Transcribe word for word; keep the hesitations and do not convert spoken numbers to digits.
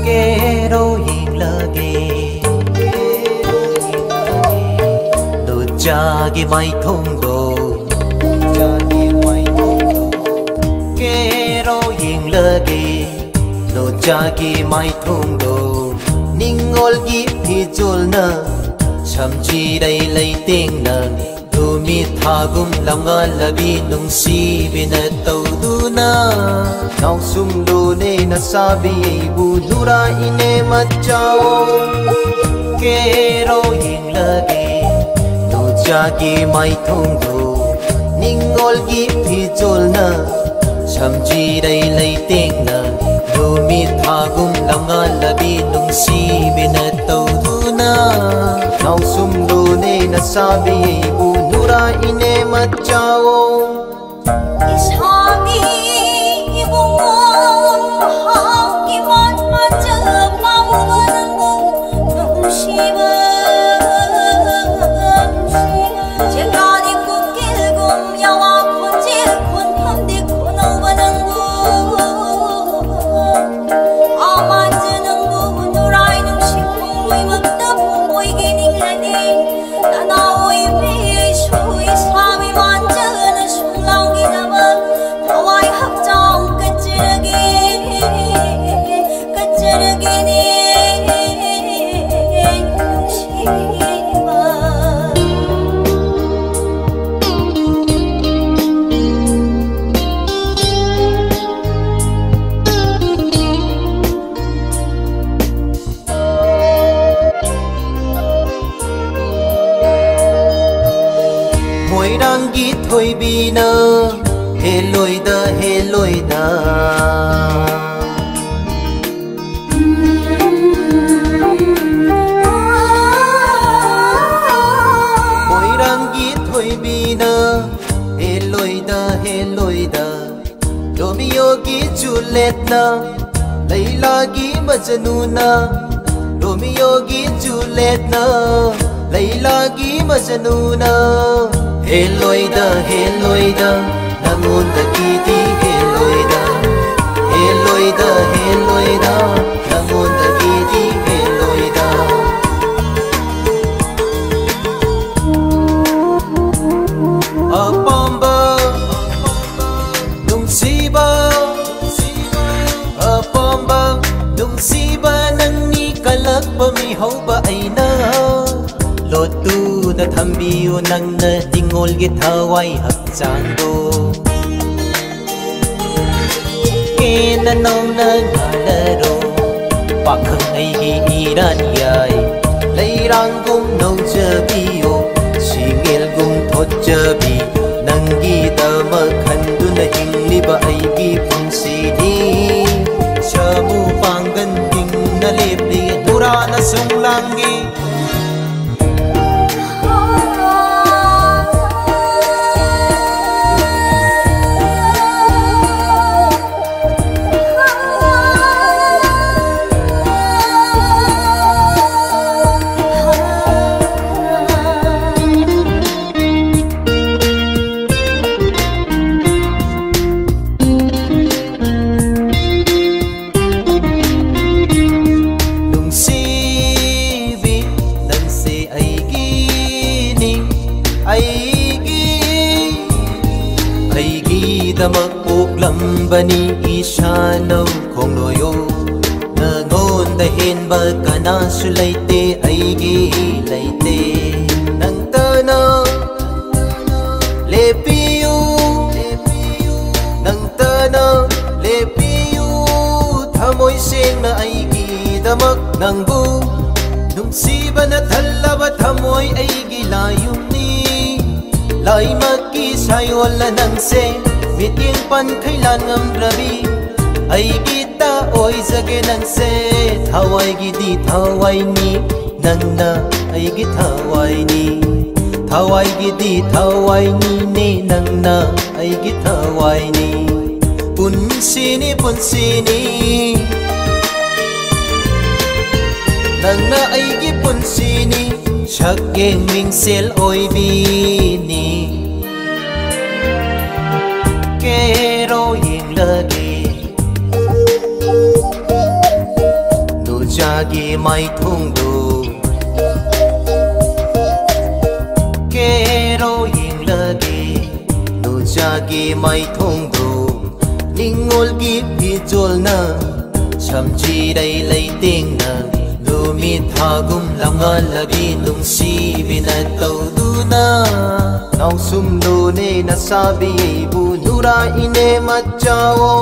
Kero yinglage, lujagi maithongdo, kero yinglage, lujagi maithongdo, ningolgi phijolna, samjirai leitengna, ꯅꯨꯃꯤꯠ ꯊꯥꯒꯨꯝ ꯂꯝꯉꯥꯜꯂꯕꯤ ꯅꯨꯡꯁꯤꯕꯤꯅ ꯇꯧꯗꯨꯅ, ꯅꯥꯎꯁꯨꯝꯂꯨꯅꯦ ꯅꯆꯥꯕꯤ ꯑꯩꯕꯨ ꯅꯨꯔꯥ ꯏꯅꯦ ꯃꯆꯥꯑꯣ꯫ ꯀꯦꯔꯣ ꯌꯦꯡꯂꯒꯦ ꯅꯨꯡꯖꯥꯒꯤ ꯃꯥꯏꯊꯣꯡꯗꯣ, ꯅꯤꯡꯉꯣꯜꯒꯤ ꯐꯤꯖꯣꯜꯅ ꯁꯝꯖꯤꯔꯩ ꯂꯩꯇꯦꯡꯅ, ꯅꯨꯃꯤꯠ ꯊꯥꯒꯨꯝ ꯂꯝꯉꯥꯜꯂꯕꯤ ꯅꯨꯡꯁꯤꯕꯤꯅ ꯇꯧꯗꯨꯅ, ꯅꯥꯎꯁꯨꯝꯂꯨꯅꯦ ꯅꯆꯥꯕꯤꯕꯨ ꯅꯨꯔꯥ ꯏꯅꯦ ꯃꯆꯥꯑꯣ꯫ ꯏꯁꯥꯒꯤ ꯏꯕꯨꯡꯉꯣ, ꯃꯍꯥꯛꯀꯤ ꯋꯥꯠ ꯃꯆꯜ ꯄꯥꯝꯃꯨꯕ ꯅꯪꯕꯨ ꯅꯨꯡꯁꯤꯕ ꯊꯣꯏꯕꯤꯅ ꯍꯦꯜꯂꯣꯏꯗ ꯍꯦꯜꯂꯣꯏꯗ꯫ ꯃꯣꯏꯔꯥꯡꯒꯤ ꯊꯣꯏꯕꯤꯅ ꯍꯦꯜꯂꯣꯏꯗ ꯍꯦꯜꯂꯣꯏꯗ꯫ ꯔꯣꯃꯤꯌꯣꯒꯤ ꯖꯨꯂꯦꯠꯅ, ꯂꯩꯂꯥꯒꯤ ꯃꯖꯅꯨꯅ꯫ ꯔꯣꯃꯤꯌꯣꯒꯤ ꯖꯨꯂꯦꯠꯅ, ꯂꯩꯂꯥꯒꯤ ꯃꯖꯅꯨꯅ꯫ ꯍꯦꯜꯂꯣꯏꯗ ꯍꯦꯜꯂꯣꯏꯗ, ꯅꯉꯣꯟꯗꯒꯤꯗꯤ ꯍꯦꯜꯂꯣꯏꯗ꯫ ꯍꯦꯜꯂꯣꯏꯗ ꯍꯦꯜꯂꯣꯏꯗ, ꯅꯉꯣꯟꯗꯒꯤꯗꯤ ꯍꯦꯜꯂꯣꯏꯗ꯫ ꯑꯄꯥꯝꯕ ꯅꯨꯡꯁꯤꯕ, ꯑꯄꯥꯝꯕ ꯅꯨꯡꯁꯤꯕ, ꯅꯪꯅꯤ ꯀꯜꯂꯛꯄ ꯃꯤꯍꯧꯕ ꯑꯩꯅ꯫ ꯂꯣꯠꯇꯨꯅ ꯊꯝꯕꯤꯌꯨ ꯅꯪꯅ ꯅꯤꯡꯉꯣꯜꯒꯤ ꯊꯋꯥꯏ ꯍꯛꯆꯥꯡꯗꯣ꯫ ꯀꯦꯟꯅ ꯅꯧꯅ ꯉꯥꯜꯂꯔꯣ, ꯄꯥꯈꯪ ꯑꯩꯒꯤ ꯏꯔꯥꯟ ꯌꯥꯏ꯫ ꯂꯩꯔꯥꯡꯒꯨꯝ ꯅꯧꯖꯕꯤꯌꯣ, ꯁꯤꯡꯉꯦꯜꯒꯨꯝ ꯊꯣꯠꯆꯕꯤ꯫ ꯅꯪꯒꯤꯗꯃꯛ ꯈꯟꯗꯨꯅ ꯍꯤꯡꯂꯤꯕ ꯑꯩꯒꯤ ꯄꯨꯟꯁꯤꯅꯤ꯫ ꯁꯥꯃꯨ ꯄꯥꯡꯒꯟ ꯇꯤꯡꯅ ꯂꯦꯞꯂꯤ, ꯅꯨꯔꯥꯅ ꯁꯨꯡꯂꯥꯡꯒꯤ꯫ ꯅꯨꯡꯁꯤꯕꯤ, ꯅꯪꯁꯦ ꯑꯩꯒꯤꯅꯤ, ꯑꯩꯒꯤ, ꯑꯩꯒꯤꯗꯃꯛ ꯄꯣꯛꯂꯝꯕꯅꯤ ꯏꯁꯥꯅꯧ ꯈꯣꯡꯂꯣꯏꯌꯣ꯫ ꯅꯉꯣꯟꯗ ꯍꯦꯟꯕ ꯀꯅꯥꯁꯨ ꯂꯩꯇꯦ ꯑꯩꯒꯤ, ꯂꯩꯇꯦ꯫ ꯅꯪꯇꯅ ꯂꯦꯞꯄꯤꯌꯨ, ꯅꯪꯇꯅ ꯂꯦꯞꯄꯤꯌꯨ꯫ ꯊꯃꯣꯏ ꯁꯦꯡꯅ ꯑꯩꯒꯤꯗꯃꯛ ꯅꯪꯕꯨ ꯅꯨꯡꯁꯤꯕꯅ ꯊꯜꯂꯕ ꯊꯃꯣꯏ ꯑꯩꯒꯤ ꯂꯥꯌꯨꯝꯅꯤ꯫ ꯇꯥꯏꯃꯛꯀꯤ ꯁꯥꯏꯑꯣꯜꯂ ꯅꯪꯁꯦ, ꯃꯤꯠꯌꯦꯡ ꯄꯟꯈꯩ ꯂꯥꯟ ꯉꯝꯗ꯭ꯔꯕꯤ꯫ ꯑꯩꯒꯤꯇ ꯑꯣꯏꯖꯒꯦ ꯅꯪꯁꯦ, ꯊꯋꯥꯏꯒꯤꯗꯤ ꯊꯋꯥꯏꯅꯤ, ꯅꯪꯅ ꯑꯩꯒꯤ ꯊꯋꯥꯏꯅꯤ꯫ ꯊꯋꯥꯏꯒꯤꯗꯤ ꯊꯋꯥꯏꯅꯤꯅꯦ, ꯅꯪꯅ ꯑꯩꯒꯤ ꯊꯋꯥꯏꯅꯤ꯫ ꯄꯨꯟꯁꯤꯅꯤ, ꯄꯨꯟꯁꯤꯅꯤ, ꯅꯪꯅ ꯑꯩꯒꯤ ꯄꯨꯟꯁꯤꯅꯤ꯫ ꯁꯛꯌꯦꯡ ꯃꯤꯡꯁꯦꯜ ꯑꯣꯏꯕꯤꯅꯤ꯫ ꯀꯦꯔꯣ ꯌꯦꯡꯂꯒꯦ ꯅꯨꯖꯥꯒꯤ ꯃꯥꯏꯊꯣꯡꯗꯨ꯫ ꯀꯦꯔꯣ ꯌꯦꯡꯂꯒꯦ ꯅꯨꯖꯥꯒꯤ ꯃꯥꯏꯊꯣꯡꯗꯨ꯫ ꯅꯤꯡꯉꯣꯜꯒꯤ ꯐꯤꯖꯣꯜꯅ ꯁꯝꯖꯤꯔꯩ ꯂꯩꯇꯦꯡꯅ, ꯅꯨꯃꯤꯠ ꯊꯥꯒꯨꯝ ꯂꯝꯉꯥꯜꯂꯕꯤ ꯅꯨꯡꯁꯤꯕꯤꯅ ꯇꯧꯗꯨꯅ꯫ ꯅꯥꯎꯁꯨꯝꯂꯨꯅꯦ ꯅꯁꯥꯕꯤ ꯑꯩꯕꯨ ꯅꯨꯔꯥ ꯏꯅꯦ ꯃꯆꯥꯑꯣ꯫